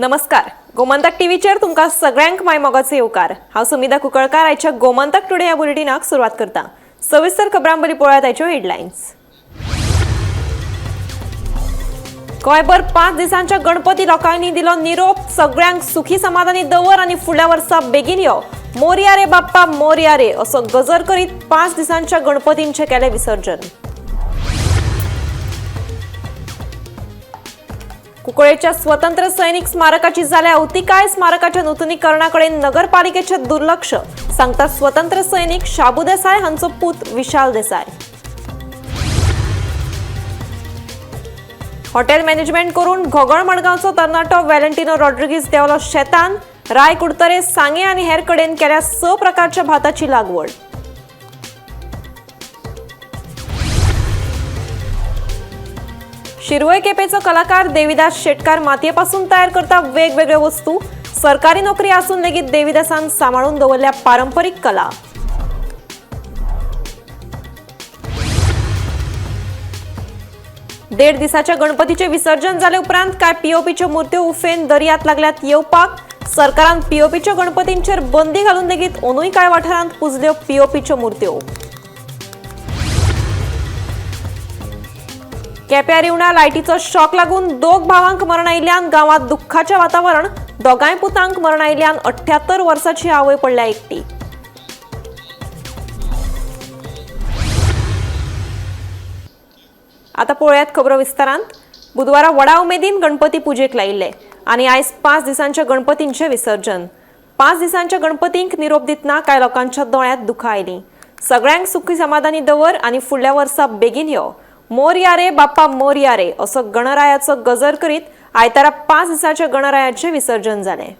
नमस्कार, गोमंतक टीव्हीचेर तुमकां सगळ्यांक my मोगाचो येवकार। हांव सुमिता कुंकळकार आयच्या गोमंतक टुडे ह्या बुलेटिनाक सुरवात करता। सविस्तर खबरां बरी पळयात आयच्यो हेडलायन्स। गोंयभर 5 दिसांच्या गणपती लोकांनी दिलो निरोप। सगळ्यांक सुखी समाधानी दवर आनी फुडल्या वर्सा बेगीन यो। मोरया रे बाप्पा मोरया रे असो गजर करीत 5 दिसांच्या गणपतींचे केले विसर्जन। कुंकळेच्या स्वतंत्र सैनिक स्मारकाची जाल्या अवतिकाय। स्मारकाच्या नूतनीकरणाकडे नगरपालिकेचे दुर्लक्ष, सांगता स्वतंत्र सैनिक शाबू देसाय हांचो पूत विशाल देसाय। हॉटेल मॅनेजमेंट करून घोगळ मडगांवचो तरणाटो व्हॅलेंटिनो रॉड्रिगीज देंवलो शेतान। राय कुडतरे सांगे आनी हेर कडेन केल्या 6 प्रकारच्या भाताची लागवड। शिरवय केपेचो कलाकार देविदास शेटकार मातयेपासून तयार करता वेगवेगळ्यो वस्तू। सरकारी नोकरी आसून लेगीत देविदासान सांबाळून दवरल्या पारंपरीक कला। 1.5 दिसाच्या गणपतीचे विसर्जन जाले उपरांत काय पीओपीच्यो मूर्त्यो उफेन दर्यात लागल्यात येवपाक। सरकारान पीओपीच्यो गणपतींचेर बंदी घालून लेगीत ओनूय कांय वाठारांत पुजल्यो पीओपीच्यो मूर्त्यो। केप्यां रिवणा लायटीचो शॉक लागून 2 भावांक मरण आयिल्ल्यान गांवांत दुख्खाचें वातावरण। दोगांय पुतांक मरण आयिल्ल्यान 78 वर्साची आवय पडल्या एकटी। आता पळोवयात खबरो विस्तारांत। बुधवारा व्हडा उमेदीन गणपती पुजेक लायिल्ले आनी आयज 5 दिसांच्या गणपतींचें विसर्जन। 5 दिसांच्या गणपतींक निरोप दितना कांय लोकांच्या दोळ्यांत दुखां आयलीं। सगळ्यांक सुखी समाधानी दवर आनी फुडल्या वर्सा बेगीन यो। मोरया रे बाप्पा मोरया रे असो गणरायाचो गजर करीत आयतारा 5 दिसांच्या गणरायाचें विसर्जन जालें।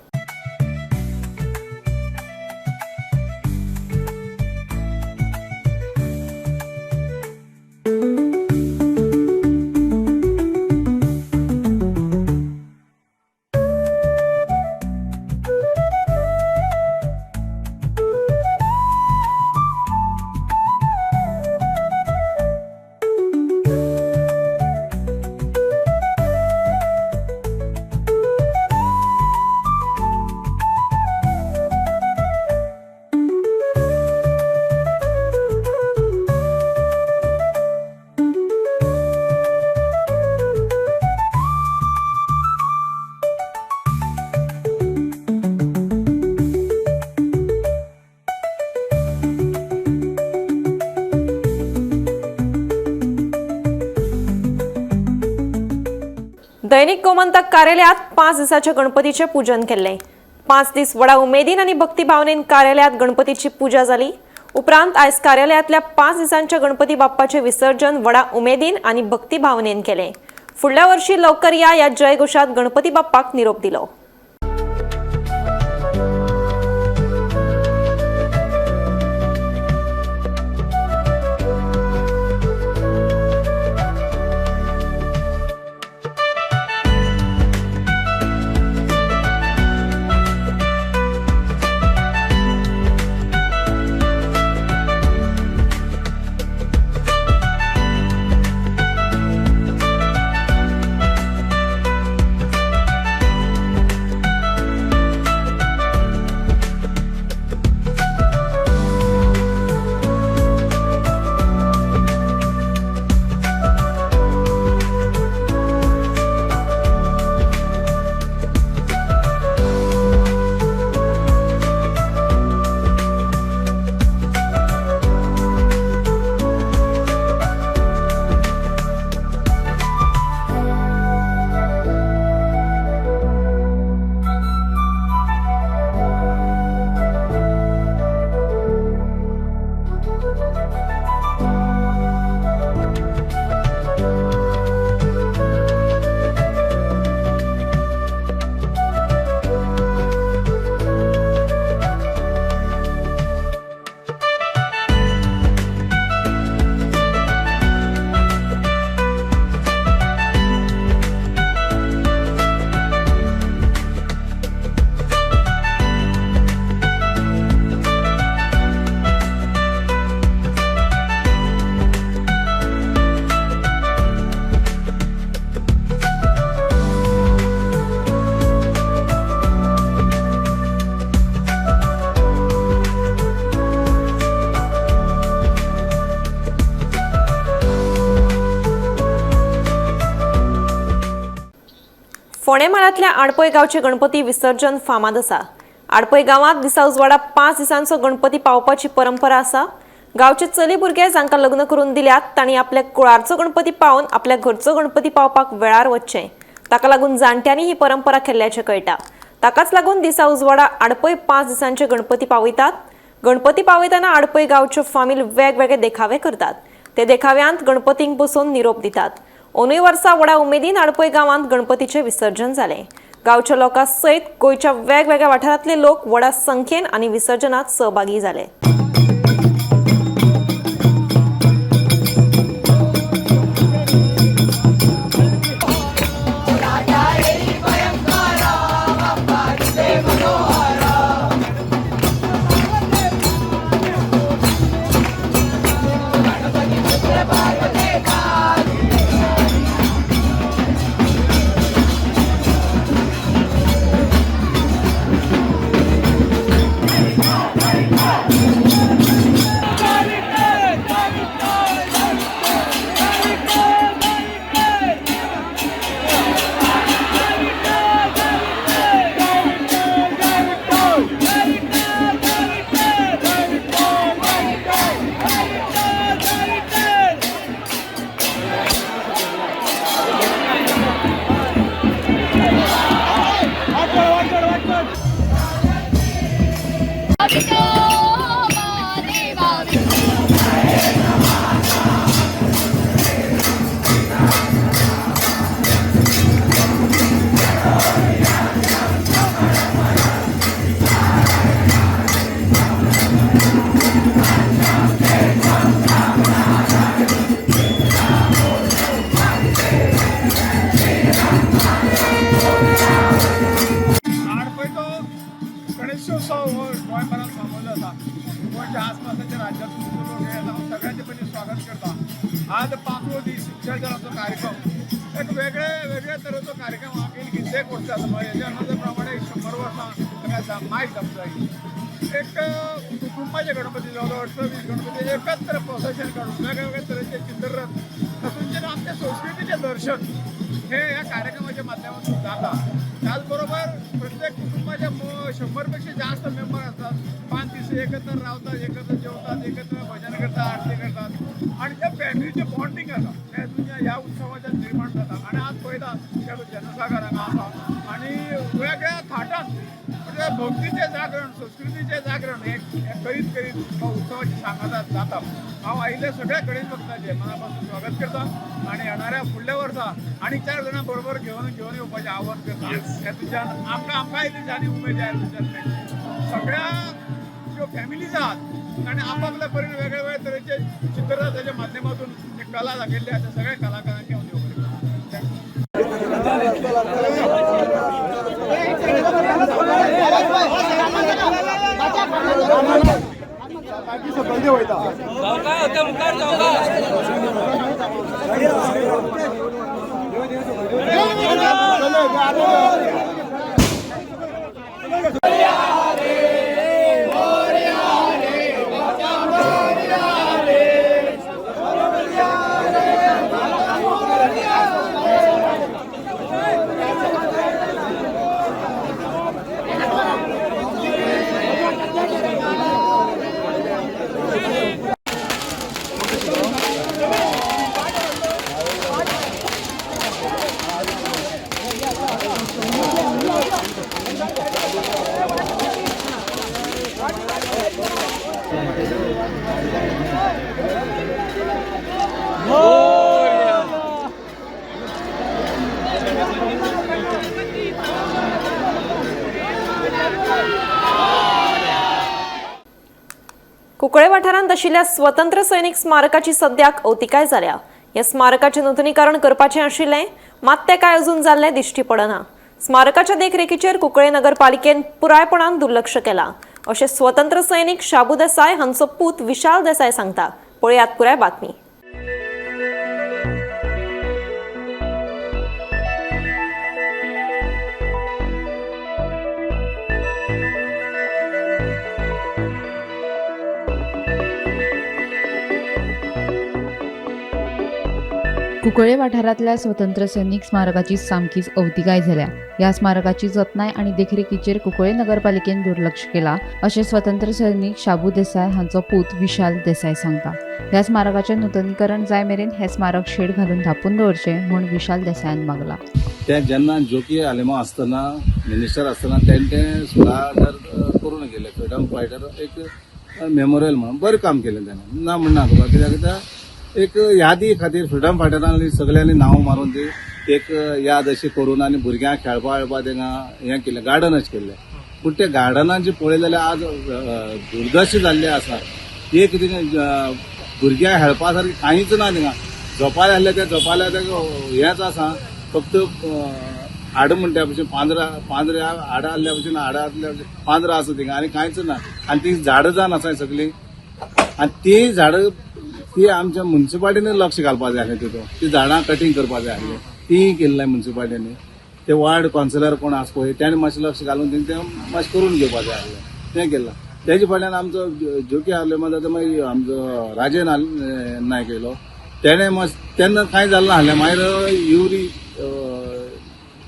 दैनिक गोमंतक कार्यालयात 5 दिसाच्या गणपतीचे पूजन केले। 5 दीस व्हडा उमेदीन आनी भक्तिभावनेन कार्यालयात गणपतीची पूजा जाली। उपरांत आयज कार्यालयातल्या 5 दिसांच्या गणपती बाप्पाचे विसर्जन व्हडा उमेदीन आनी भक्तिभावनेन केले। फुडल्या वर्षी लवकर या ह्या जयघोषात गणपती बाप्पाक निरोप दिलो। फोंडें म्हालांतल्या आडपय गांवचे गणपती विसर्जन फामाद आसा. आडपय गांवांत दिसा उजवाडा 5 दिसांचो गणपती पावपाची परंपरा आसा. गांवचे चली भुरगे जांकां लग्न करून दिल्यात तांणी आपल्या कुळारचो गणपती पावन आपल्या घरचो गणपती पावपाक वेळार वचचें. ताका लागून जाणट्यांनी ही परंपरा केल्ल्याचें कळटा. ताकाच लागून दिसा उजवाडा आडपय 5 दिसांचे गणपती पावयतात. गणपती पावयतना आडपय गांवच्यो फामील वेगवेगळे देखावे करतात. ते देखाव्यांत गणपतींक बसोवन निरोप दितात. अंदूय वर्सा व्हडा उमेदीन आडपय गांवांत गणपतीचें विसर्जन जालें. गांवच्या लोकां सयत गोंयच्या वेगवेगळ्या वाठारांतले लोक व्हडा संख्येन आनी विसर्जनात सहभागी जाले. आडपयचो गणेशोत्सव हो गोंयभरान फामाद जाता. गोंयच्या आसपासाच्या राज्यांतून सुद्दां लोक येता. हांव सगळ्यांचे पयलीं स्वागत करता. आज 5वो दीस विसर्जनाचो कार्यक्रम एक वेगळे वेगळे तरेचो कार्यक्रम हांव गेली कित्येक वर्सां आसा. हेज्या नदर प्रमाणे 100 वर्सां ताका मायज जावंक जाय. एक कुटुंबाचे गणपती जवळ 18-20 गणपती एकत्र प्रोसेशन काडून वेगळे वेगळे तरेचे चित्ररथ तातूंतल्यान आमच्या संस्कृतीचें दर्शन हे ह्या कार्यक्रमाच्या माध्यमातून जाता. त्याचबरोबर प्रत्येक कुटुंबाच्या 100 पेक्षा जास्त मेंबर असतात. 5 दीस एकत्र रावतात, एकत्र जेवतात, एकत्र भजन करतात, आरती करतात आणि त्या फॅमिलीचें बॉन्डिंग आसा तें तुमच्या ह्या उत्सवाच्यान निर्माण जाता. आनी आज पळयता जनसागर हांगा आसा आनी वेगळ्या थाटान म्हणजे भक्तीचें जागरण, संस्कृतीचें जागरण हे करीत करीत हो उत्सवाची सांगात जाता. हांव आयिल्ल्या सगळ्या गणेश भक्तांचें मना पासून स्वागत करता आनी येणाऱ्या फुडल्या वर्सा आनी 4 जाणां बरोबर घेवन घेवन येवपाचें आव्हान करता. हेतूच्यान आमकां आमकांय दिसांनी उमेद जाय. सगळ्या ज्यो फॅमिलीज आहात ताणें आपापल्या परीन वेगळे वेगळे तरेचे चित्ररथाच्या माध्यमातून एक कला दाखयल्ली आसा. सगळ्या कलाकारांक हांव देव बरें करूं. Thank you. Cuncolim वाठारांत आशिल्ल्या स्वतंत्र सैनिक स्मारकाची सद्याक अवतिकाय जाल्या. ह्या स्मारकाचें नुतनीकरण करपाचें आशिल्लें, मात तें कांय अजून जाल्लें दिश्टी पडना. स्मारकाच्या देखरेखीचेर कुंकळे नगरपालिकेन पुरायपणान दुर्लक्ष केलां अशें स्वतंत्र सैनिक शाबू देसाय हांचो पूत विशाल देसाय सांगता. पळयात पुराय बातमी. कुंकळे वाठारांतल्या स्वतंत्र सैनीक स्मारकाची सामकीच अवतिकाय जाल्या. ह्या स्मारकाची जतनाय आनी देखरेखीचेर कुंकळे नगरपालिकेन दुर्लक्ष केला अशें स्वतंत्र सैनीक शाबू देसाय हांचो पूत विशाल देसाय सांगता. ह्या स्मारकाचें नुतनीकरण जाय मेरेन हें स्मारक शेड घालून धांपून दवरचें म्हूण विशाल देसायान मागला. ते जेन्ना जोकी आलेमांव आसतना मिनिस्टर आसतना तेणें तें 16,000 करून गेले फ्रिडम फायटर एक मेमोरियल म्हणून बरें काम केलें तेणें, ना म्हणना तुका. कित्याक कित्याक एक यादी खातीर फ्रिडम फायटरांनी सगळ्यांनी नांव मारून ती एक याद अशी करून आनी भुरग्यांक खेळपा खेळपा तेंगा हें केलें, गार्डन अशें केल्लें. पूण ते गार्डनान जे पळयलें जाल्यार आज दुर्दश जाल्लें आसा. एक थिंगा भुरग्यांक खेळपा सारकें कांयच ना. थिंगा झोपाळे आसले त्या झोपाळ्या हेंच आसा फक्त हाड म्हणटा भशेन पांजरा पांजऱ्या हाडां आसल्या भशेन, हाडां आसल्या भशेन पांजरा आसा थिंगा आनी कांयच ना. आनी ती झाडां जावन आसा सगळीं आनी ती झाडां ती आमच्या मुन्सिपाल्टीन लक्ष घालपा जाय आसलें तितून. ती झाडां कटींग करपा जाय आसलें, तीय केल्लें ना मुन्सिपाल्टीनी. ते वार्ड कावन्सिलर कोण आसा पळय तेणें मातशें लक्ष घालून तें मातशें करून घेवपा जाय आसलें, तें केलां. तेजे फाटल्यान आमचो जोकी आसले मागीर मागीर आमचो राजन नायक येयलो, तेणें मातशें तेन्ना कांय जालें नासलें. मागीर युरी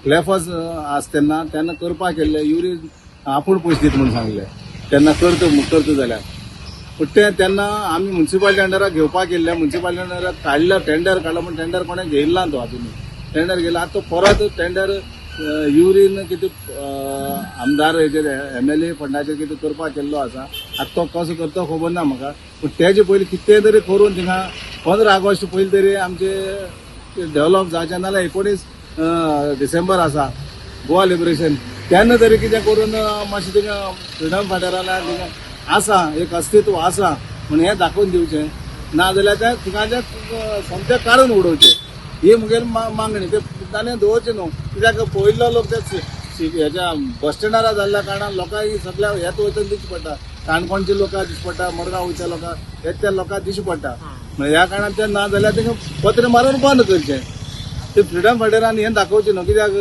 क्लेफस आसा तेन्ना तेन्ना करपाक केल्ले युरी आपूण पयशे दिता म्हूण सांगले तेन्ना करता करता जाल्यार. पूण तें तेन्ना आमी मुन्सिपाल्टी अंडराक घेवपाक गेल्ले, मुन्सिपाल्टी अंडराक काडलो टेंडर काडलो, पूण टेंडर कोणें घेयला ना तो आजुनूय टेंडर घेयला. आतां तो परत टेंडर युरीन कितें आमदार हेजेर एमएलए फंडाचेर कितें करपाक केल्लो आसा. आतां तो कसो करता खबर ना म्हाका. पूण तेजे पयलीं कितें तरी करून थिंगा 15 ऑगस्ट पयलीं तरी आमचे डेव्हलप जावचें, नाजाल्यार 19 डिसेंबर आसा गोवा लिबरेशन, तेन्ना तरी कितें करून मातशें थिंगा फ्रिडम फायटरां थिंगा आसा एक अस्तित्व आसा म्हण हें दाखोवन दिवचें, ना जाल्यार तें थिंगाचें सोमतें काडून उडोवचें ही मुगेली मागणी. ते ताणें दवरचें न्हू, कित्याक पयलो लोक ते हेज्या बस स्टँडार जाल्ल्या कारणान लोकांक सगळ्या हेत वयतना दिसची पडटा, काणकोणचे लोकांक दिसची पडटा, मडगांव वयच्या लोकांक, हे त्या लोकांक दिसची पडटा. म्हणल्यार ह्या कारणान तें ना जाल्यार तेंका पत्रे मारून बंद करचें. ते फ्रिडम फायटरान हें दाखोवचें न्हू, कित्याक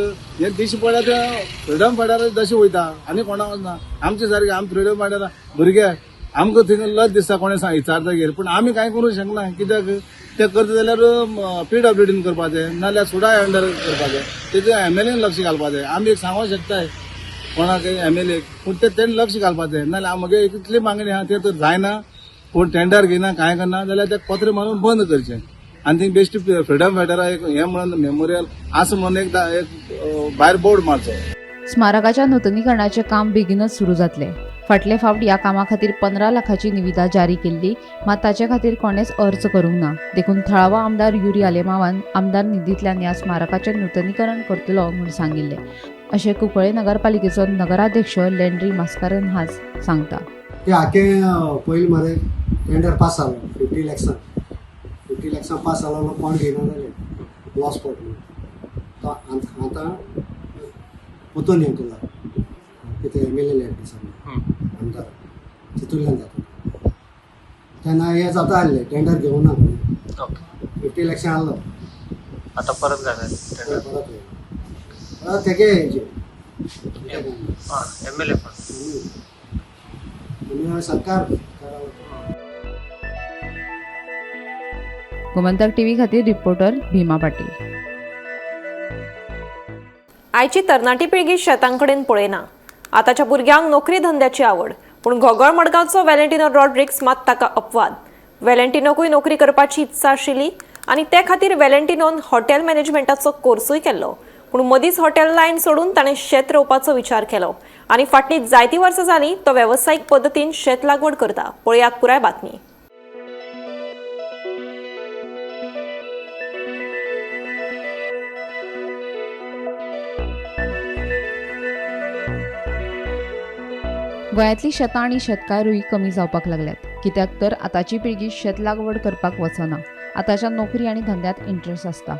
हें दिश्टी पडल्यार ते फ्रिडम फायटर जशें वयता आनी कोणाक वचना. आमचे सारके आमी फ्रिडम फायटरां भुरगे आमकां थिंगा लज दिसता कोणें विचारतगीर, पूण आमी कांय करूंक शकना. कित्याक ते करता जाल्यार पीडब्ल्यूडीन करपाचें, नाजाल्यार सुडा अंडर करपाचें, तेजें एमएलएन लक्ष घालपाचें. आमी एक सांगूंक शकताय कोणाक एमएलए, पूण ते तेणें लक्ष घालपाचें. नाजाल्यार म्हगे इतली मागणी आहा ते तर जायना, कोण टेंडर घेयना कांय करना जाल्यार ते पत्रे मारून बंद करचें आनी थंय बेश्टी फ्रिडम फायटरा एक हें म्हणून मेमोरियल आसा म्हणून एक भायर बोर्ड मारचो. स्मारकाच्या नुतनीकरणाचें काम बेगीनच सुरू जातलें. फाटले फावट ह्या कामा खातीर 15 लाखाची निविदा जारी केल्ली, मात ताचे खातीर कोणेच अर्ज करूंक ना. देखून थळावो आमदार युरी आलेमांवान आमदार निधींतल्यान ह्या स्मारकाचें नुतनीकरण करतलो म्हूण सांगिल्लें अशें कुंकळे नगरपालिकेचो नगराध्यक्ष लेंड्री मास्कारेन्हास सांगता. ते आखे पयलीं मरे टेंडर पास जालो 50 लॅक्सां, 50 लॅक्सां पास जालो, कोण घेयना जाले लॉस पडलो तो. आतां पोतून हें केला कितें एमएलए लॅड दिसा आमदार तितूंतल्यान जाता तेन्ना हें जाता आसलें टेंडर घेवना कोणी 50 लॅक्सां आहलो. आतां परत घाला टेंडर. परत परत तेगे हेजे एमएलए पण सरकार. गोमंतक टीव्ही खातीर रिपोर्टर भीमा पाटील. आयची तरणाटी पिळगी शेतांकडेन पळयना. आतांच्या भुरग्यांक नोकरी धंद्याची आवड, पूण घोगळ मडगांवचो व्हॅलेंटिनो रॉड्रिक्स मात ताका अपवाद. व्हॅलेंटिनोकूय नोकरी करपाची इत्सा आशिल्ली आनी ते खातीर व्हॅलेंटिनोन हॉटेल मॅनेजमेंटाचो कोर्सूय केल्लो, पूण मदींच हॉटेल लायन सोडून ताणें शेत रोवपाचो विचार केलो आनी फाटलीं जायतीं वर्सां जालीं तो वेवसायीक पद्दतीन शेत लागवड करता. पळयात पुराय बातमी. गोंयांतली शेतां आनी शेतकारूय कमी जावपाक लागल्यात, कित्याक तर आतांची पिळगी शेत लागवड करपाक वचना. आतांच्या नोकरी आनी धंद्यांत इंट्रस्ट आसता.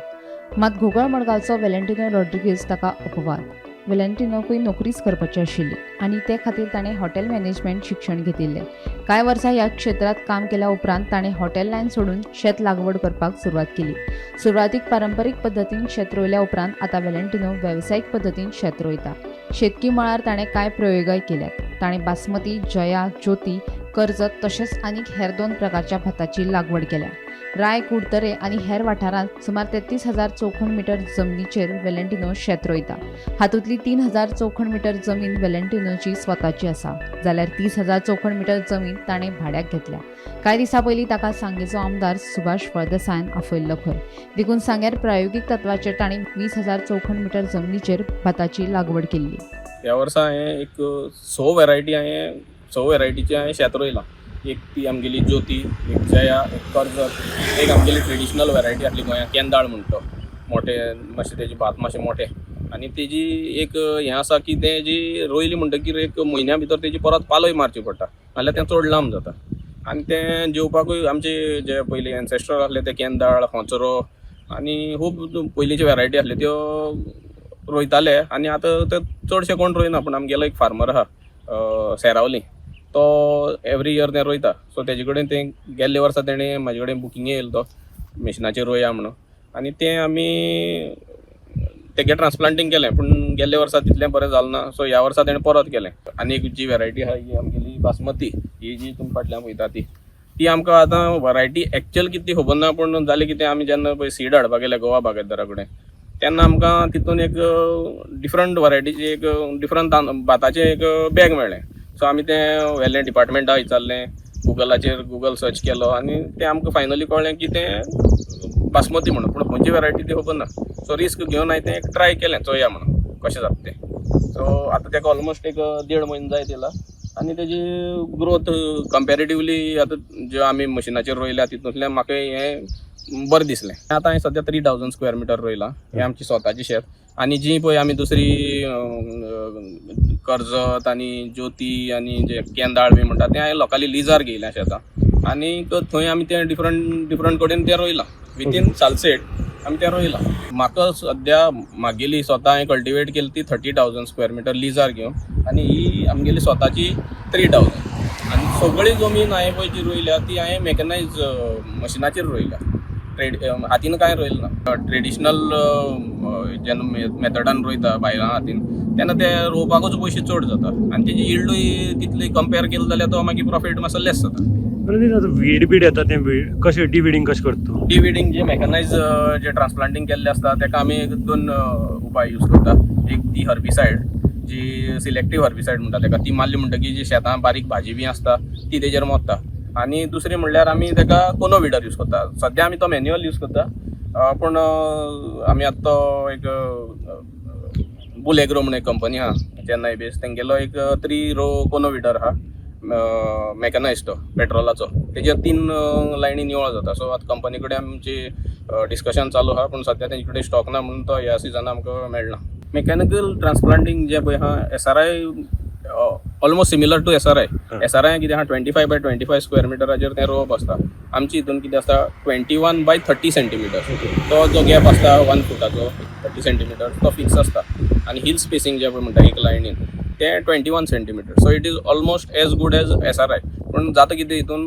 मात घोगळ मडगांवचो व्हॅलेंटिनो रॉड्रिगीज ताका अपवाद. व्हॅलेंटिनोकूय नोकरीच करपाची आशिल्ली आनी ते खातीर ताणें हॉटेल मॅनेजमेंट शिक्षण घेतिल्लें. कांय वर्सां ह्या क्षेत्रांत काम केल्या उपरांत ताणें हॉटेल लायन सोडून शेत लागवड करपाक सुरवात केली. सुरवातीक पारंपरीक पद्दतीन शेत रोयल्या उपरांत आतां व्हॅलेंटिनो वेवसायीक पद्दतीन शेत रोयता. शेतकी मळार ताणें कांय प्रयोगय केल्यात. ताणें बासमती, जया, ज्योती, कर्जत तशेंच आनीक हेर 2 प्रकारच्या भाताची लागवड केल्या. राय, कुडतरे आनी हेर वाठारांत सुमार 33,000 चौखण मीटर जमनीचेर वेलेंटिनो शेत रोयता. हातूंतली 3,000 चौखण मीटर जमीन वेलेंटिनोची स्वताची आसा, जाल्यार 30,000 चौखण मीटर जमीन ताणें भाड्याक घेतल्या. कांय दिसां पयलीं ताका सांगेचो आमदार सुभाष फळदेसायान आफयल्लो खंय, देखून सांग्यार प्रायोगीक तत्वाचेर ताणें 20,000 चौखण मीटर जमनीचेर भाताची लागवड केल्ली. ह्या वर्सा हांवें एक 6 वेरायटी हांवें 6 वेरायटीचें हांवें शेत रोयलां. एक ती आमगेली ज्योती, एक जया, एक कर्जत, एक आमगेली ट्रेडिशनल वेरायटी आसली गोंयांत केंदाळ म्हणटा तो, मोठे मातशें तेजें भात मातशें मोठें. आनी तेजी एक हें आसा की तें जी रोयली म्हणटकीर एक म्हयन्या भितर तेजी परत पालय मारची पडटा, नाल्यार तें चड लांब जाता. आनी तें जेवपाकूय आमचे जे पयलीं एन्सेस्ट्रल आसले ते केंदाळ, होंचरो आनी खूब पयलींच्यो वेरायटी आसल्यो त्यो रोयताले. आनी आतां ते चडशे कोण रोयना, पूण आमगेलो एक फार्मर आहा सेरावली, तो एवरी इयर तें रोयता. सो तेजे कडेन तें गेल्ले वर्सा तेणें म्हाजे कडेन बुकींग येयलो तो मिशनाचेर रोया म्हणून, आनी तें आमी तेगे ट्रान्सप्लांटींग केलें, पूण गेल्ले वर्सा तितलें बरें जालें ना. सो ह्या वर्सा तेणें परत केलें. आनी एक जी वेरायटी आहा ही आमगेली बासमती, ही जी तुमी फाटल्यान पळयता ती ती आमकां आतां वरायटी एक्चुअल कितली खबर ना, पूण जालें कितें आमी जेन्ना पळय सीड हाडपाक गेले गोवा बागायतदारा कडेन तेन्ना आमकां तितून एक डिफरंट वरायटीची एक डिफरंट भाताचें एक बॅग मेळ्ळें. सो आमी तें व्हेलें डिपार्टमेंटा विचारलें, गुगलाचेर गुगल सर्च केलो आनी तें आमकां फायनली कळ्ळें की तें बासमती म्हणून, पूण खंयची वेरायटी ती खबर ना. सो रिस्क घेवन हांवें तें ट्राय केलें चोया म्हणून कशें जाता तें. सो आतां तेका ऑलमोस्ट एक 1.5 म्हयनो जायत येयला आनी तेजी ग्रोथ कंपेरेटिवली आतां ज्यो आमी मशिनाचेर रोयल्या तितूंतल्यान म्हाका हें बरें दिसलें. आतां हांवें सद्या 3,000 स्क्वेअर मिटर रोयलां, हें आमची स्वताची शेत. आनी जी पळय आमी दुसरी कर्जत आनी ज्योती आनी जे केंदाळ बी म्हणटा तें हांवें लोकांनी लिजार घेयल्या शेतां, आनी थंय आमी तें डिफरंट डिफरंट कडेन तें रोयलां. विथीन सालसेट आमी तें रोयलां. म्हाका सद्या म्हागेली स्वता हांवें कल्टिवेट केली ती 30,000 स्क्वेअर मिटर लिजार घेवन, आनी ही आमगेली स्वताची 3,000. आनी सगळी जमीन हांवें पळय जी रोयल्या ती हांवें मॅकनायज मशिनाचेर रोयल्या, हातीन कांय रोयलें ना. ट्रेडिशनल जेन्ना मेथडान रोयता बायलां हातीन तेन्ना ते रोवपाकूच पयशे चड जाता आनी तेजी यिल्डूय तितली कंपेर केली जाल्यार तो मागीर प्रॉफीट मातसो लेस जाता. आतां वीड बीड येता तें कशें डिविडींग कशें करता तूं? डिविडींग जे मॅकनायज जे ट्रान्सप्लांटींग केल्लें आसता तेका आमी 2 उपाय यूज करता. एक ती हर्बिसायड, जी सिलेक्टीव हर्बिसायड म्हणटा तेका, ती मारली म्हणटकीर जी शेतां बारीक भाजी बी आसता ती तेजेर मोत्ता. आनी दुसरें म्हणल्यार आमी तेका कोनो विडर यूज करता. सद्या आमी तो मॅन्युअल यूज करता, पूण आमी आतां तो एक बुल एग्रो म्हणून एक कंपनी आहा चेन्नय बेस, तेंगेलो एक 3 रो कोनो विडर आहा मॅकनायज, तो पेट्रोलाचो, तेजेर 3 लायनी निवळ जाता. सो आतां कंपनी कडेन आमची डिस्कशन चालू आहा, पूण सद्या तेंचे कडेन स्टॉक ना म्हणून तो ह्या सिजना आमकां मेळना. मेकॅनिकल ट्रान्सप्लांटींग जें पळय आहा SRI almost similar to SRI. SRI कितें आहा 25 बाय 25 स्क्वेअर मिटराचेर तें रोवप आसता. आमची हितून कितें आसता 21 बाय 30 सेंटीमिटर, तो जो गॅप आसता 1 फुटाचो 30 सेंटीमिटर तो फिक्स आसता. आनी हिल स्पेसींग जें पळय म्हणटा एक लायनीन तें 21 centimetre. So it is almost as good as SRI. पूण जाता कितें हितून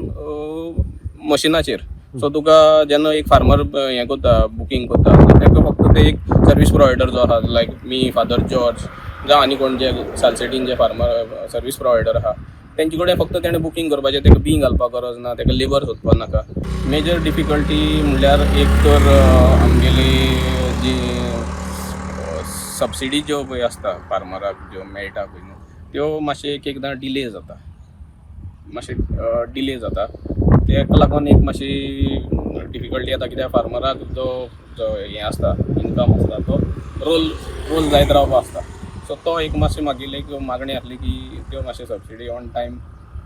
मशिनाचेर, सो तुका जेन्ना एक फार्मर हें करता बुकींग करता ताका फक्त ते एक सर्वीस प्रोवायडर जो आहा लायक मी फादर जॉर्ज जावं आनी कोण जे सालसेटीन जे फार्मर सर्वीस प्रोवायडर आहा तेंचे कडेन फक्त तेणें बुकींग करपाचें, तेका बीं घालपाक गरज ना, तेका लेबर सोदपाक नाका. मेजर डिफिकल्टी म्हणल्यार एक तर आमगेली जी सबसिडी ज्यो पळय आसता फार्मराक ज्यो मेळटा पळय न्हू त्यो मातशें एक एकदां डिले जाता, मातशें डिले जाता. तेका लागून एक मातशी डिफिकल्टी येता, कित्याक फार्मराक जो जो हें आसता इनकम आसता तो रोल रोल जायत रावपा आसता. सो तो एक मातशी मागीर एक मागणी आसली की त्यो मातशे सबसिडी ऑन टायम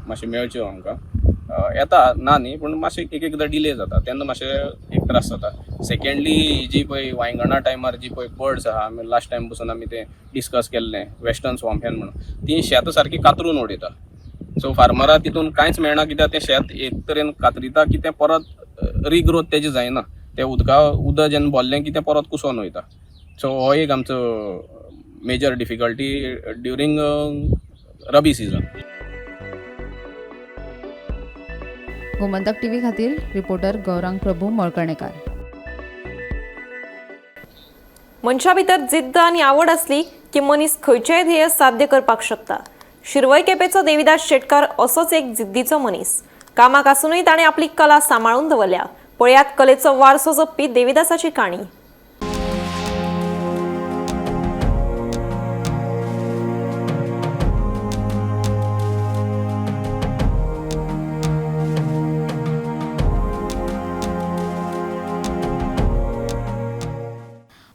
मातशे मेळच्यो आमकां. येता ना न्ही, पूण मातशें एक एकदां डिले जाता तेन्ना मातशें एक त्रास जाता. सेकेंडली जी पळय वायंगणा टायमार जी पळय बर्ड्स आहा, आमी लास्ट टायम बसून आमी तें डिस्कस केल्लें वेस्टर्न स्वॉम्पहॅन म्हणून, ती शेतां सारकी कातरून उडयता. सो फार्मराक तितून कांयच मेळना, कित्याक तें शेत एक तरेन कातरिता की तें परत रिग्रोथ तेजें जायना, तें उदका उदक जेन्ना भरलें की तें परत कुसोन वयता. सो हो एक आमचो major difficulty during rabi season. Gomantak TV खातीर रिपोर्टर गौरांग प्रभू मळकर्णेकार. मनशा भितर जिद्द आनी आवड आसली की मनीस खंयचेय ध्येय साध्य करपाक शकता. शिरवय केपेचो देविदास शेटकार असोच एक जिद्दीचो मनीस. कामाक आसूनय ताणें आपली कला सांबाळून दवरल्या. पळयात कलेचो वारसो जपपी देविदासाची काणी.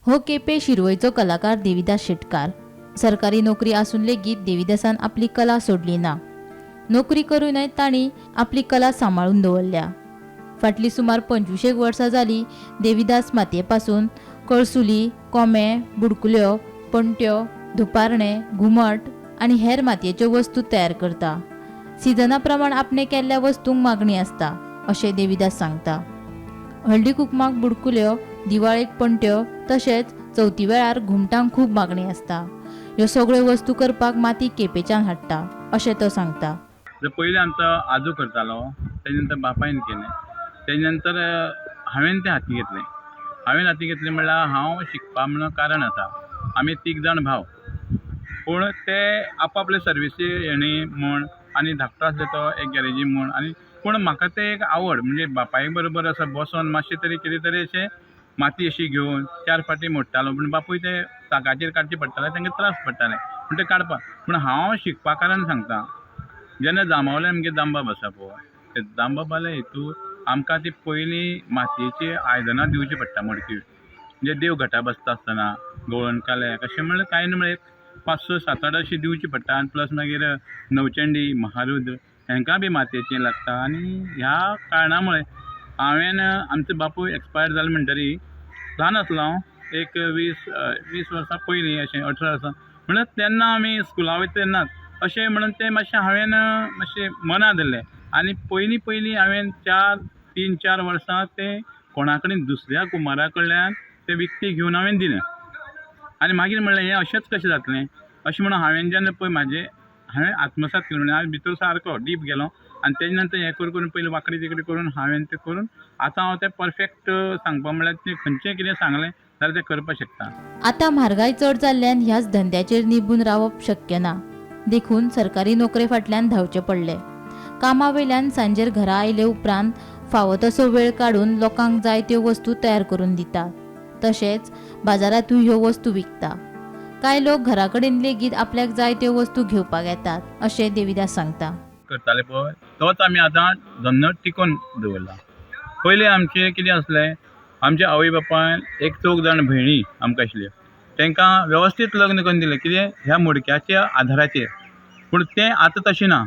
हो केपें शिरवयचो कलाकार देविदास शेटकार. सरकारी नोकरी आसून लेगीत देविदासान आपली कला सोडली ना. नोकरी करूनय तांणी आपली कला सांबाळून दवरल्या. फाटलीं सुमार 25 वर्सां जालीं देविदास मातये पासून कळसुली, कोमे, बुडकुल्यो, पणट्यो, धुपारणे, घुमट आनी हेर मातयेच्यो वस्तू तयार करता. सिजना प्रमाण आपणे केल्ल्या वस्तूंक मागणी आसता अशें देविदास सांगता. हळदी कुकमाक बुडकुल्यो, दिवाळेक पणट्यो तशेंच चवथी वेळार घुमटांक खूब मागणी आसता. ह्यो सगळ्यो वस्तू करपाक माती केपेंच्यान हाडटा अशें तो सांगता. पयलीं आमचो आजो करतालो, तेजे नंतर बापायन केलें, तेजे नंतर हांवें तें हाती घेतलें. हांवें हाती घेतलें म्हणल्यार हांव शिकपा म्हणून कारण आसा. आमी 3 जाण भाव, पूण ते आपआपले सर्विसी हेणी म्हूण आनी धाकटो आसलो तो एक गॅरेजी म्हूण, आनी पूण म्हाका तें एक आवड म्हणजे बापाय बरोबर असो बसोन मातशें तरी कितें तरी अशें माती अशी घेवन 4 फाटी मोडटालो. पूण बापूय ते चाकाचेर काडचे पडटाले, तांकां त्रास पडटाले पूण ते काडपाक. पूण हांव शिकपा कारण सांगता, जेन्ना जांबावले आमगे दामबाब आसा पळय, ते दामबाबाले हितूर आमकां ती पयलीं मातयेची आयदनां दिवची पडटा मडकी, म्हणजे देव घटा बसता आसतना गवळण काल्याक अशें म्हणल्यार कांय न्हू म्हळ्यार 5, 6, 7, 8 अशी दिवची पडटा. आनी प्लस मागीर नवचंडी, महारुद्र हांकां बी मातयेचें लागता. आनी ह्या कारणा मुळे हांवें आमचो बापूय एक्सपायर जालो म्हणटरी ल्हान आसलो हांव, एक 20 वर्सां पयलीं अशें 18 वर्सां म्हणल्यार तेन्ना आमी स्कुला वयता तेन्नाच अशें म्हणून तें मातशें हांवें मातशें मना धरलें. आनी पयलीं पयलीं हांवें 3-4 वर्सां तें कोणा कडेन दुसऱ्या कुमारा कडल्यान तें विकतें घेवन हांवें दिलें. आनी मागीर म्हणलें हें अशेंच कशें जातलें अशें म्हणून हांवें जेन्ना पळय म्हाजें हांवें आत्मसात केलें, म्हणजे हांवें भितर सारको डीप गेलो आनी तेजे नंतर हें करून करून पयलीं वांकडी तिकडी करून हांवें तें करून आतां हांव तें परफेक्ट सांगपा म्हणल्यार तें खंयचें कितें सांगलें जाल्यार तें करपाक शकता. आतां म्हारगाय चड जाल्ल्यान ह्याच धंद्याचेर निबून रावप शक्य ना, देखून सरकारी नोकरे फाटल्यान धांवचें पडलें. कामा वयल्यान सांजेर घरा आयले उपरांत फावो तसो वेळ काडून लोकांक जाय त्यो वस्तू तयार करून दिता, तशेंच बाजारांतूय ह्यो वस्तू विकता. कांय लोक घरा कडेन लेगीत आपल्याक जाय त्यो वस्तू घेवपाक येतात अशें देविदास सांगता. करताले पळय तोच आमी आतां धंदो टिकोवन दवरला. पयलीं आमचें कितें आसलें, आमच्या आवय बापायन एक 4 जाण भयणी आमकां आशिल्ल्यो, तांकां वेवस्थीत लग्न करून दिलें कितें ह्या मडक्याच्या आधाराचेर. पूण तें आतां तशें ना,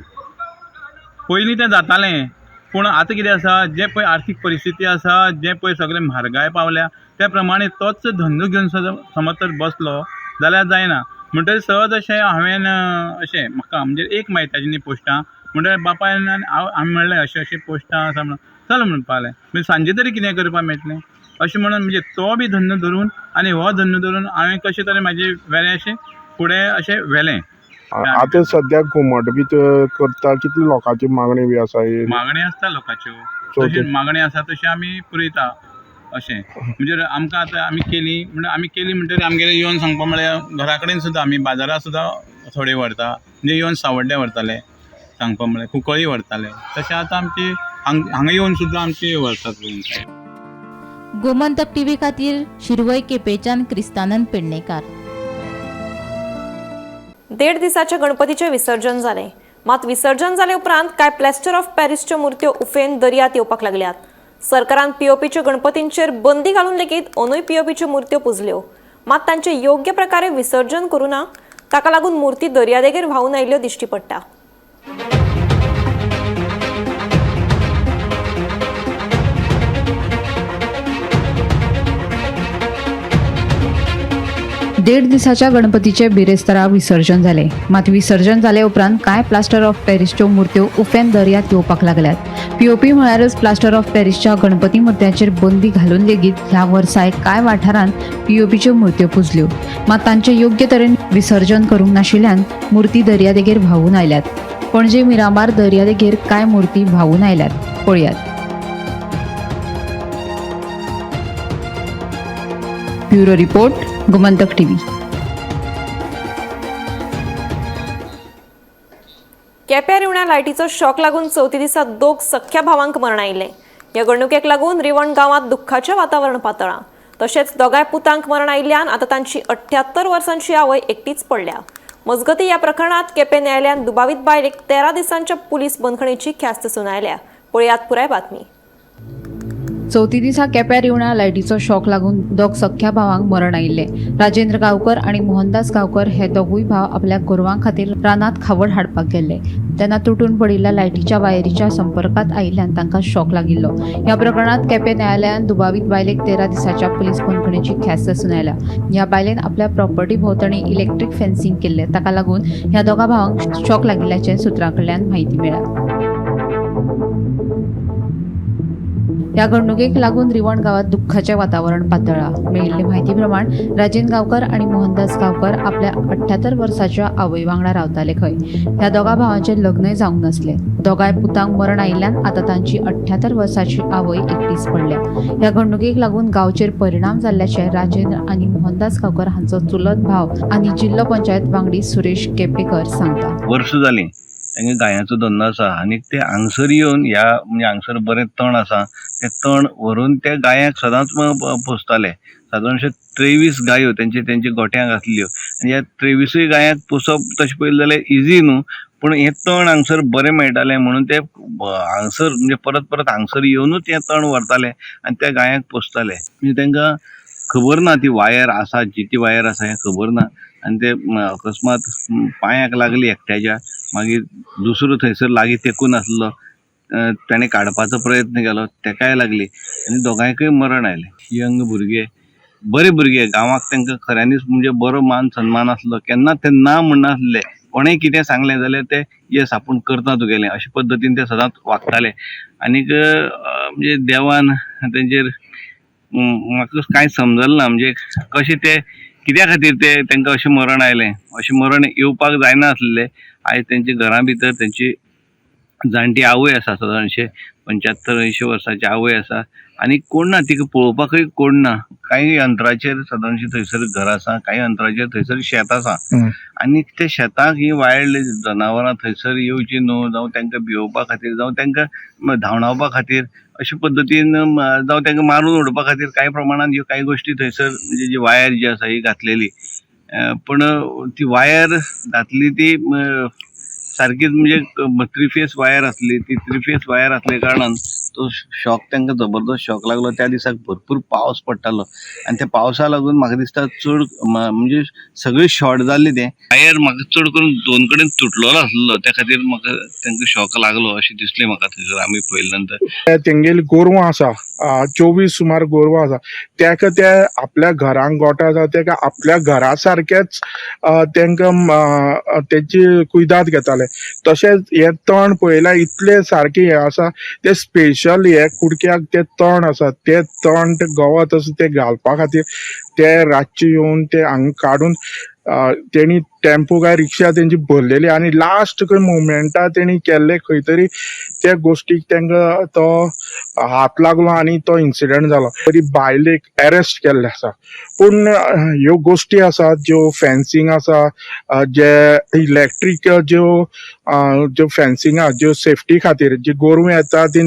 पयलीं तें जातालें, पूण आतां कितें आसा, जें पळय आर्थीक परिस्थिती आसा, जें पळय सगळें म्हारगाय पावल्या त्या प्रमाणे तोच धंदो घेवन समज तर बसलो जाल्यार जायना. म्हणटकीर सहज अशें हांवें अशें म्हाका म्हणजे एक मायताची न्ही पोस्टां, म्हणटकीर बापायन आमी म्हणलें अशें अशें पोस्टां आसा म्हणून चल म्हणपाक लागलें, म्हणजे सांजे तरी कितें करपाक मेळटलें अशें म्हणून म्हणजे तो बी धंदो धरून आनी हो धंदो धरून हांवें कशें तरेन म्हाजें वेलें अशें फुडें अशें व्हेलें. आतां सद्याक घुमट बी करता, कितली लोकांची मागणी बी आसा? मागणी आसता लोकांच्यो, तशी मागणी आसा तशी आमी पुरयता अशें. म्हणजे आमकां आतां आमी केली म्हणल्यार आमी केली म्हणटकीर आमगेले येवन सांगपा म्हळ्यार घरा कडेन सुद्दां आमी बाजारांत सुद्दां थोडे व्हरता, म्हणजे येवन सावड्ड्या व्हरताले सांगपा म्हळ्यार कुंकळी व्हरताले, तशें आतां आमची हांगा येवन सुद्दां आमची व्हरतात. गोमंतक टीव्ही खातीर शिरवय केपेंच्यान क्रिस्तानंद पेडणेकार. 1.5 दिसाच्या गणपतीचें विसर्जन जालें, मात विसर्जन जाले उपरांत कांय प्लॅस्टर ऑफ पॅरिसच्यो मुर्त्यो उफेन दर्यांत येवपाक लागल्यात. सरकारान पीओपीच्यो गणपतींचेर बंदी घालून लेगीत अंदूय पीओपीच्यो मुर्त्यो पुजल्यो, मात तांचें योग्य प्रकारे विसर्जन करूं ना, ताका लागून मुर्ती दर्यादेगेर व्हांवून आयिल्ल्यो दिश्टी पडटा. देड दिसाच्या गणपतीचे बिरेस्तारा विसर्जन जालें, मात विसर्जन जाले उपरांत कांय प्लास्टर ऑफ पॅरिसच्यो मुर्त्यो उफेन दर्यांत येवपाक लागल्यात. पीओपी म्हळ्यारच प्लास्टर ऑफ पॅरिसच्या गणपती मुर्त्यांचेर बंदी घालून लेगीत ह्या वर्साय कांय वाठारांत पीओपीच्यो मुर्त्यो पुजल्यो, मात तांचें योग्य तरेन विसर्जन करूंक नाशिल्ल्यान मुर्ती दर्यादेगेर व्हांवून आयल्यात. पणजे मिरामार दर्यादेगेर कांय मुर्ती व्हांवून आयल्यात, पळयात. Bureau report, Gomantak TV. केप्यां रिवण्या लायटीचो शॉक लागून चवथी दिसा दोग सख्ख्या भावांक मरण आयिल्लें. ह्या घडणुकेक लागून रिवण गांवांत दुख्खाचें वातावरण पातळ्ळां. तशेंच दोगांय पुतांक मरण आयिल्ल्यान आतां तांची 78 वर्सांची आवय एकटीच पडल्या. मजगतीं ह्या प्रकरणांत केपें न्यायालयान दुबावीत बायलेक 13 दिसांच्या पुलीस बंदखणीची ख्यास्त सुनायल्या. पळयात पुराय बातमी. चवथी दिसा केप्यां रिवणा लायटीचो शॉक लागून दोग सख्ख्या भावांक मरण आयिल्लें. राजेंद्र गांवकर आनी मोहनदास गांवकर हे दोगूय भाव आपल्या गोरवां खातीर रानांत खावड हाडपाक गेल्ले तेन्ना तुटून पडिल्ल्या लायटीच्या वायरीच्या संपर्कांत आयिल्ल्यान तांकां शॉक लागिल्लो. ह्या प्रकरणांत केपें न्यायालयान दुबावीत बायलेक 13 दिसाच्या पुलीस बंदखणीची ख्यास्त सुनायल्या. ह्या बायलेन आपल्या प्रॉपर्टी भोंवतणी इलेक्ट्रीक फेन्सिंग केल्लें, ताका लागून ह्या दोगां भावांक शॉक लागिल्ल्याचें सुत्रां कडल्यान म्हायती मेळ्ळ्या. ह्या घडणुकेक लागून रिवण गांवात दुख्खाचें वातावरण पातळ्ळां. मेळिल्ले म्हायती प्रमाण राजेंद्र गांवकर आनी मोहनदास गांवकर आपल्या 78 वर्साच्या आवय वांगडा रावताले खंय. ह्या दोगां भावांचें लग्नय जावंक नासलें. दोगांय पुतांक मरण आयिल्ल्यान आतां तांची 78 वर्साची आवय एकटीच पडल्या. ह्या घडणुकेक लागून गांवचेर परिणाम जाल्ल्याचें राजेंद्र आनी मोहनदास गांवकर हांचो चुलत भाव आनी जिल्लो पंचायत वांगडी सुरेश केपेकर सांगता. वर्स जालीं तांगे गायांचो धंदो आसा आनी ते हांगसर येवन ह्या म्हणजे हांगसर बरें तण आसा तें तण व्हरून त्या गायांक सदांच पोसताले. सादारणशे 23 गायो तेंचे तेंच्या गोठ्यांक आसल्यो आनी ह्या 23 गायांक पोसप तशें पळयलें जाल्यार इजी न्हू, पूण हें तण हांगसर बरें मेळटालें म्हणून ते हांगसर म्हणजे परत परत हांगसर येवनूच हें तण व्हरताले आनी त्या गायांक पोसताले. म्हणजे तांकां खबर ना ती वायर आसा, जिती वायर आसा हें खबर ना आनी ते अकस्मात पांयाक लागली एकट्याच्या, मागीर दुसरो थंयसर लागीं तेकून आसलो ताणें काडपाचो प्रयत्न केलो, तेकाय लागली आनी दोगांयकय मरण आयलें. यंग भुरगे, बरे भुरगे, गांवाक तांकां खऱ्यांनीच म्हणजे बरो मान सन्मान आसलो, केन्ना ते ना म्हणनासले, कोणें कितें सांगलें जाल्यार ते येस आपूण करता तुगेलें अशे पद्दतीन ते सदांच वागताले. आनीक म्हणजे देवान तेंचेर म्हाका कांय समजलें ना, म्हणजे कशें ते कित्या खातीर ते तांकां अशें मरण आयलें, अशें मरण येवपाक जायना आसलें. आयज तेंच्या घरां भितर तेंची जाणटी आवय आसा, सादारणशे 75-80 वर्सांची आवय आसा आनी कोण ना, तिका पळोवपाकय कोण ना. कांय अंतराचेर सादारणशे थंयसर घर आसा, कांय अंतराचेर थंयसर शेत आसा आनी त्या शेताक ही वायल्ड जनावरां थंयसर येवची न्हू, जावं तांकां भियोवपा खातीर, जावं तांकां धांवडावपा खातीर, अशे पद्दतीन जावं तांकां मारून उडोवपा खातीर कांय प्रमाणान ह्यो कांय गोश्टी थंयसर म्हणजे जी वायर जी आसा ही घातलेली, पूण ती वायर घातली ती सारकीच म्हणजे थ्री फेस वायर आसली, ती थ्री फेस वायर आसले कारणान तो शॉक तांकां जबरदस्त शॉक लागलो. त्या दिसाक भरपूर पावस पडटालो आनी त्या पावसा लागून म्हाका दिसता चड म्हणजे सगळी शॉर्ट जाल्ली, तें वायर म्हाका चड करून दोन कडेन तुटलेलो आसलो, त्या खातीर म्हाका तांकां शॉक लागलो अशें दिसलें म्हाका थंयसर आमी पळयले नंतर. तेंगेली गोरवां आसा, 24 सुमार गोरवां आसा, तेका ते आपल्या घरांक गोठो आसा तेका आपल्या घरा सारकेच तेंकां तेची कुयदाद घेताले. तशेंच हे तण पळयल्यार इतले सारके हे आसा, ते स्पेशल हे कुडक्याक ते तण आसा, ते तण ते गवत आसा ते घालपा खातीर ते रातचे येवन ते हांगा काडून तेणी टेम्पो काय रिक्षा तेंची भरलेली आनी लास्ट खंय मुवमेंटा तेणी केल्ले खंय तरी त्या गोश्टीक तांकां तो हात लागलो आनी तो इन्सिडंट जालो. तरी बायलेक एरेस्ट केल्ले आसा. पूण ह्यो गोश्टी आसात ज्यो फेन्सिंग आसा, जे इलेक्ट्रीक ज्यो ज्यो फेन्सिंग आसा ज्यो सेफ्टी खातीर जी गोरवां येता ती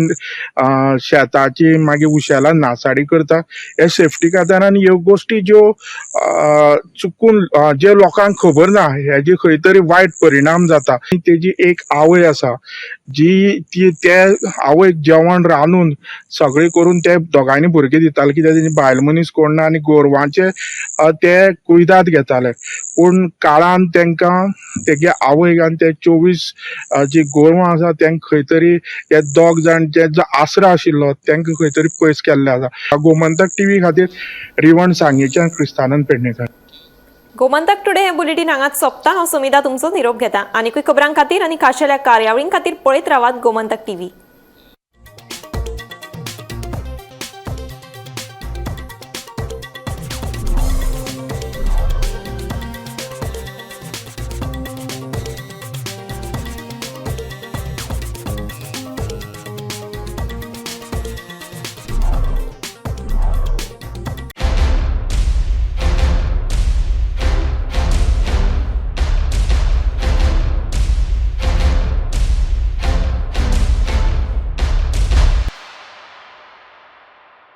शेताची मागीर उशेला नासाडी करता, हे सेफ्टी खातीर. आनी ह्यो गोश्टी ज्यो चुकून जे लोकांक खबर ना हेजी खंय तरी वायट परिणाम जाता. तेजी एक आवय आसा जी ती ते आवयक जेवण रांदून सगळें करून ते दोगांयनी भुरगीं दिताले, कित्याक तेजी बायल मनीस कोण ना आनी गोरवांचे ते कुयदाद घेताले. पूण काळान तांकां तेगे आवयक आनी ते 24 जी गोरवां आसा तांकां खंय तरी हे दोग जाण जे जो आसरो आशिल्लो तांकां खंय तरी पयस केल्ले आसा. गोमंतक टीव्ही खातीर रिवण सांगेच्यान क्रिस्तानंद पेडणेकर. गोमंतक टुडे हे बुलेटीन हांगाच सोंपता. हांव सुमिता तुमचो निरोप घेता. आनीकूय खबरां खातीर आनी खाशेल्या कार्यावळीं खातीर पळयत रावात गोमंतक टीव्ही.